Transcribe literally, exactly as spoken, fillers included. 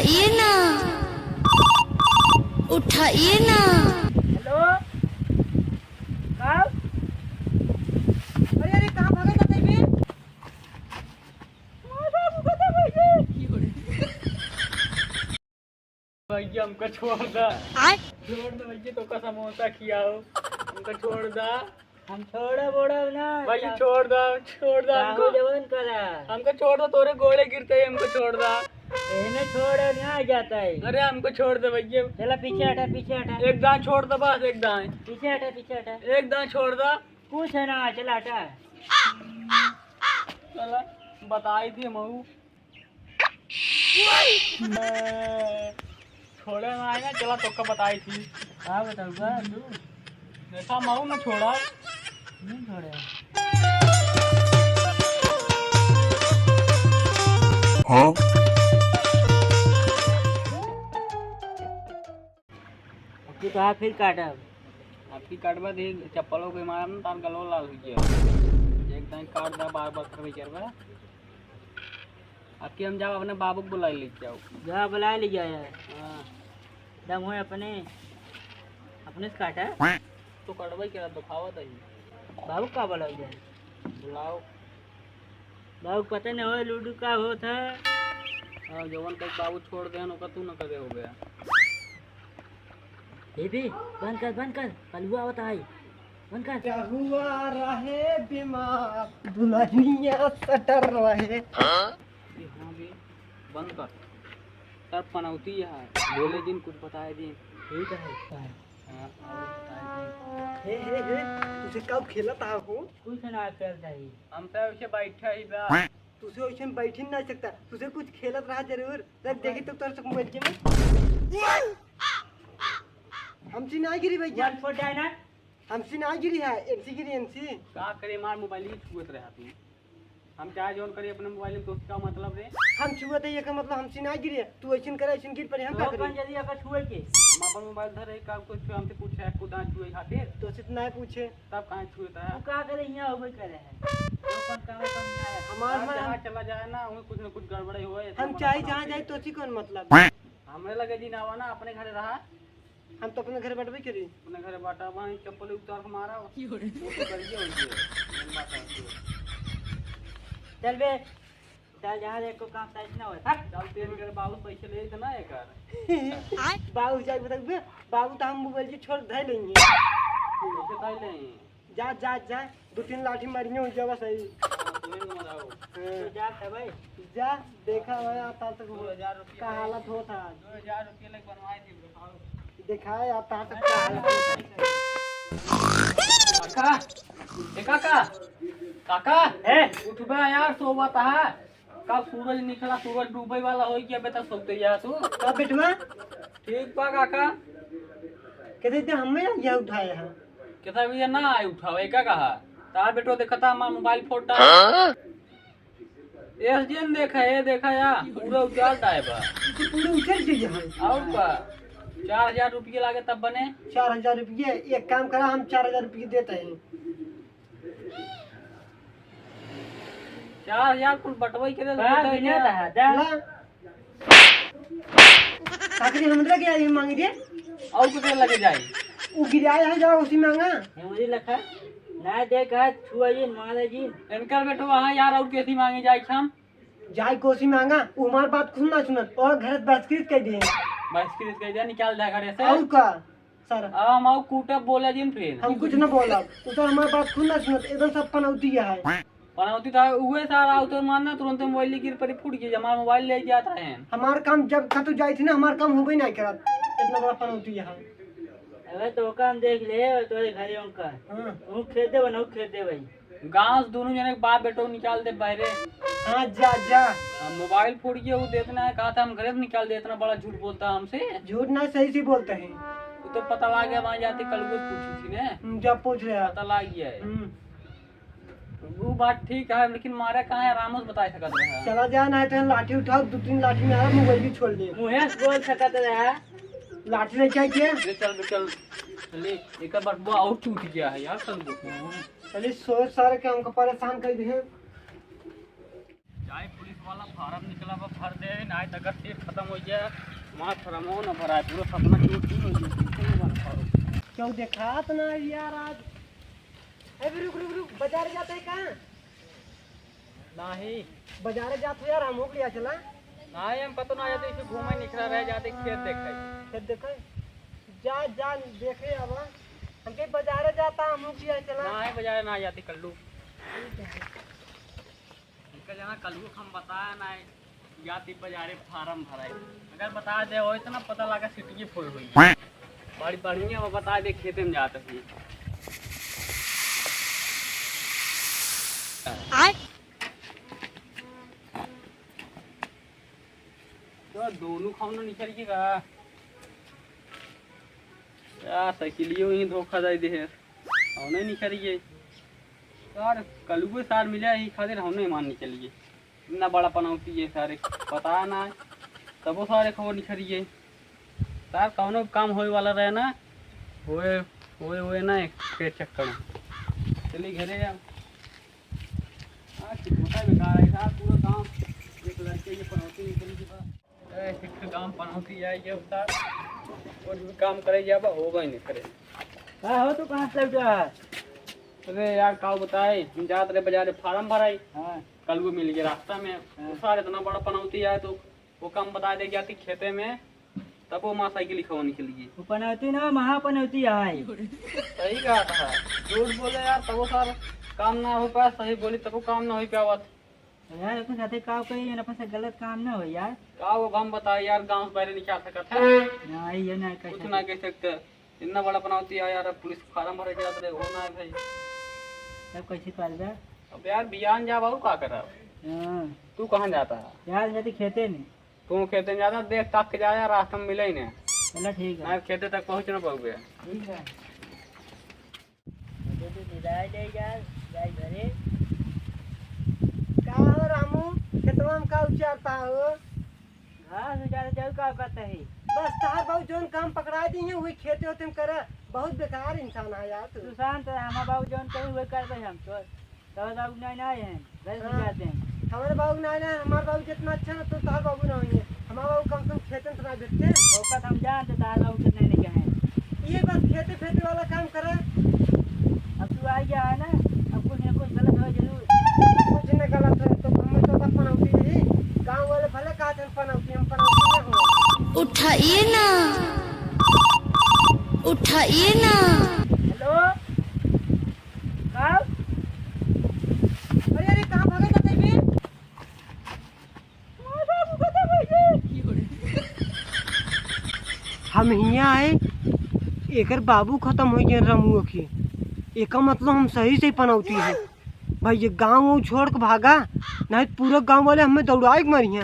ये ना, उठाइए ना। हेलो, का? अरे, अरे, कहाँ भागत हते बे? भैया, हमका छोड़ दा। आय? छोड़ दा भैया, तोका समोसा खियाओ, हमका छोड़ दा। हम छोड़ब ओड़ब ना। भैया, छोड़ दा, छोड़ दा हमका। जवन करा। हमका छोड़ दा, तोरे गोड़े गिरते ही हमका छोड़ दा। एने छोड़ ना जाता है। अरे, हमका छोड़ दा भैया। चला, पीछे हटा, पीछे हटा। एक दांय छोड़ दा बस, एक दांय। पीछे हटा, पीछे हटा। एक दांय छोड़ दा। कुछ है ना, चला हटा। चला, बताई दिए मऊ। छोड़े ना आएगा, चला तोका बताई थी। का बताऊँगा तू? देखा, मऊ न छोड़ा। नहीं छोड़े। हाँ? अब तू तो हाथ फिर काटब। अब की काटबा दे, चप्पलों के मारब ना, तार गलो लाल हो गया। एक दांय काट दा, बार बार करबे करबा। अब की हम जाओ अपने बाबू को बुलाई ले जाओ। जा बुलाई ले जाओ यार। हाँ। दम होए अपने, अपने से काटा। तो काटबा ही करा, दिखावा तही। बाबू का बुलाई जाए? बुलाओ। बाबू पता नहीं हो लूडो का होत है। हाँ, जवन कहीं बाबू छोड़ देन, ओका तू न करे हो गया। ए बे, बंद कर, बंद कर, कलुआ आवत है, बंद कर। क्या हुआ रहे बीमार, दुल्हनिया सटर रहे। हाँ? ये हाँ बे, बंद कर। सर पनौती है, बोले दिन कुछ बताए दिन। ठीक है। हाँ, और बताए दिन। हे, हे, हे, तुझे कब खेला था हो? कुछ ना खेलता ही। हम तो ऐसे बैठा ही बा। तुझे वैसे में बैठ ही ना सकता, तुझे कुछ खेलत रहा जरूर। तब देखी तो तोर से मोबाइल के में। हमसे ना गिरी भैया। वन फोर जाए ना। हमसे ना गिरी है, एनसी गिरी, एनसी। का करे, मार मोबाइल ही छुअत रहा तू। हम चाहे जौन करी अपने मोबाइल में, तो उसका मतलब रे। हम छुअत है, ये का मतलब हमसे ना गिरी है। तू ऐसन करे, ऐसन गिर पड़े, हम तो का करी? अपन जल्दी अगर छुए के। हम अपन मोबाइल धरे, का कुछ हमसे पूछे, खुद हाथ छुए खातिर? तो से तो ना पूछे। तब कहाँ छुए था? तू का करे, यहाँ होबे करे है। तो अपन काम अपन यहाँ है। हमार आप मन जहाँ चला जाए ना, वहीं कुछ न कुछ गड़बड़े होए, इतना हम बड़ा चाहे बना जहाँ के। जाए, तो सी कौन मतलब? हमरे लगे जी ना आवा ना, अपने घरे रहा। हम तो अपने घरे बैठबे करी। अपने घरे बैठा, वहीं चप्पल उतार के मारा। की हो रे? वो तो करिए, वही है। मेन बात है। चल बे, चल, जहाँ एको काम साइज ना होए, हट। चल, तेरे घर बाबू पैसे ले थे ना एकर। आय? बाबू जाके बता बे, बाबू तो हम मोबाइल के छोड़ धै लेंगे। पैसे धै लेंगे। जा, जा, जा, दो तीन लाठी मारिए, हो जावा सही। हाँ, तुम्हें तो मराओ। हाँ। तो जा, था भाई। जा, देखा भाई, आता तक दो हजार रुपये का हालत होता है। दो हजार रुपये लग बनवाए थे, बताओ। दिखाए, आता तक का हालत होता है। काका, ए काका, काका, ए? उठबा यार, सोवत है। का सूरज निकला, सूरज डूबे वाला होई कि अबे तक सोते जा तू? का बेटवा? ठीक बा काका। कहते थे हमें यह उठाए हैं। कहता भैया ना आए उठावे, का कहा? तार बेटवा देखता हमार मोबाइल फोन डाल। हाँ? एसडीएन देखा, ये देखा या, पूरा उजाल डाए बा। तो पूरा उजल गई है। और का? चार हजार रुपये लागे तब बने। चार हजार रुपये, एक काम करा, हम चार हजार रुपये देते हैं। चार हजार कुल बटवाई के दे का देता है बिना क्या? रहा, जा। ला। आखिरी हमरा के आई मांगी दे। और कुछ लगे जाए। उ गिराया है, जाओ उसी मांगा। मुझे लखा। ना दे का छुआ जी, मारा जी। इनकर बेटो वहाँ यार, और कैसी मांगी जाए हम? जाए कोसी मांगा, उ हमार बात खुद ना सुनत, और घर से बहिष्कृत कर दिए। बहिष्कृत कर दिया, निकाल दिया घरे से। और का? सर। अब हम आऊ कूटब बोले जिन फिर। हम कुछ न बोलब। उ तो हमार बात खुद ना सुनत, एकदम सब पनौती है। पनौती तो उहे सारा आऊ तो मानना तुरंत मोबाइल गिर पड़ी फूट गई, हमार मोबाइल ले जात रहे हैं। हमार काम जब खतु जाई थी ना, हमार काम होबे नहीं करत। इतना बड़ा पनौती है। अबे तो काम देख ले, तोरे घरे उनका। हाँ। उ खेत दे बना, उ खेत दे भाई। गांव से दोनों जने के बाप बेटो निकाल दे बाहरे। हाँ, जा, जा। अब मोबाइल फोड़ के वो देतना है, कहा था हम घरे से निकाल दे, इतना बड़ा झूठ बोलता है हमसे। झूठ ना, सही से बोलते हैं। वो तो पता लग गया, वहाँ जाते कल को पूछी थी ने। हम्म, जब पूछ रहे हैं। पता लग गया है। हम्म। वो बात ठीक है, लेकिन मारा कहाँ है, आराम से बता सकत रहे हैं। चला जा, ना तो लाठी उठाओ, दो तीन लाठी में आराम, मोबाइल भी छोड़ दे। मुँहे से बोल सकत रहे हैं। लाठी लेके आइए। ले चल, ले चल। ले, एक बार वो और टूट गया है यार, कल को। चलिए, सोच सारे के हमको परेशान कर दिए। चाहे पुलिस वाला फारम निकला बा, भर दे, नाहीं त अगर सीट खतम होइ जाए, हमार फारमो न भराए, पूरा सपना चूर चूर होइ जाए, कैसे न बन पाओ। क्यों देखात ना यार आज? ए, रुक, रुक, रुक, बजारे जात है का? नाहीं। बजारे जात हो यार, हमहू के लिया चला। नाहीं, हम कतो ना जाते, इसे घूमे निकला रहे, जाते खेत देखे। खेत देखे? जा, जा, देखे आवा। हमके बजारे जाता, हमहू के लिया चला। नाहीं, बजारे ना जाते कल्लू। ठीक है। इनका जना कलुओ हम बताया ना है, जाती बजारे फारम भराई। अगर बता दे हो इतना पता लगा सिटी फुल हुई। बड़ी बढ़िया वो बता दे खेते में जात ही। आय। तो दोनों खाओ ना निकल के रहा। यार, साइकिलियो ही धोखा दे दे है। हमने निकल गए। यार, कलुए सार मिला ही खातिर हमने मान निकल गए। इतना बड़ा पनौती है सारे, पता ना है। तबो सारे खबर निकल गए। सार, कौनो काम होए वाला रहे ना, होए, होए, होए ना, एक के चक्कर में। चलिए घरे जाओ। आज की छोटा बेकार है सार, पूरा काम एक लड़के के पनौती निकल गई बा। ए, एक ठे गाँव पनौती आई है उतार। कुछ भी काम करे जाबा, होबे नहीं करे। का हो, तू कहाँ से लौटा है? अरे यार, का बताए, हम जात रहे बाजार फारम भराई। हाँ। कलुए मिल गए रास्ता में। हाँ। वो सार इतना बड़ा पनौती आए तो वो काम बता दे जाती खेते में, तब वो माँ साइकिल खवा निकल गई। वो पनौती ना, महा पनौती आए। सही कहा था। झूठ बोले यार, तब वो सार काम ना हो पाए, सही बोली तब वो काम ना हो पावत। यार, अपन साथे का कही, अपन से गलत काम ना हो यार। का वो हम बताए यार, गाँव से बाहर नहीं जा सकत है। ना, ये ना कह कुछ सकते। ना कह सकते। इतना बड़ा पनौती है यार, अब पुलिस फारम भरे जात रहे, वो ना है भाई। तब कैसे करबे? अब यार, बियान जा बाबू, का करब? हाँ। तू कहाँ जाता है? यार, मैं तो खेते नहीं। तू खेते में जाता, देख ताक के जा यार, रास्ता में मिले ही नहीं। चलो, ठीक है। ना खेते तक पहुँच ना पाओगे। ठीक है। अबे तो निदाई ले यार, जाई घरे। का हो रामू, खेतवा में का उचारता हो? घास उचारे जाऊ, का करता है? बस तहार बाबू जौन काम पकड़ा दी है, वही खेते होते में करा। बहुत बेकार इंसान है यार तू। तू शांत रह, हमार बाबू जौन कही, वही करबे हम तो। तोहर बाबू नहीं, नहीं है, घर में हाँ। जाते हैं। हमारे बाबू नहीं, नहीं, हमारे बाबू जितना अच्छा ना, तो तोहर बाबू ना होइए। हमारे बाबू कम से कम खेते में तो ना बैठते हैं। औकात हम जानते, तोहर बाबू कितने नहीं कहे। ये बस खेते फेते वाला काम करा। अब तू आ गया है ना, अब कुछ ना कुछ गलत हो जरूर। कुछ नहीं गलत है, तो हम तो बस पनौती है। गाँव वाले भले कहते हैं पनौती, हम पनौती ना हो। उठाइए ना, उठाइए ना। हेलो, का? अरे, अरे, कहाँ भागत जाते बे? हम हियाँ आए, एकर बाबू खतम होइ गए रमुआ के। एका मतलब हम सही से पनौती है। भाई, ये गाँव वाँव छोड़ के भागा, नहीं पूरा गाँव वाले हमें दौड़ाए के मारिहैं।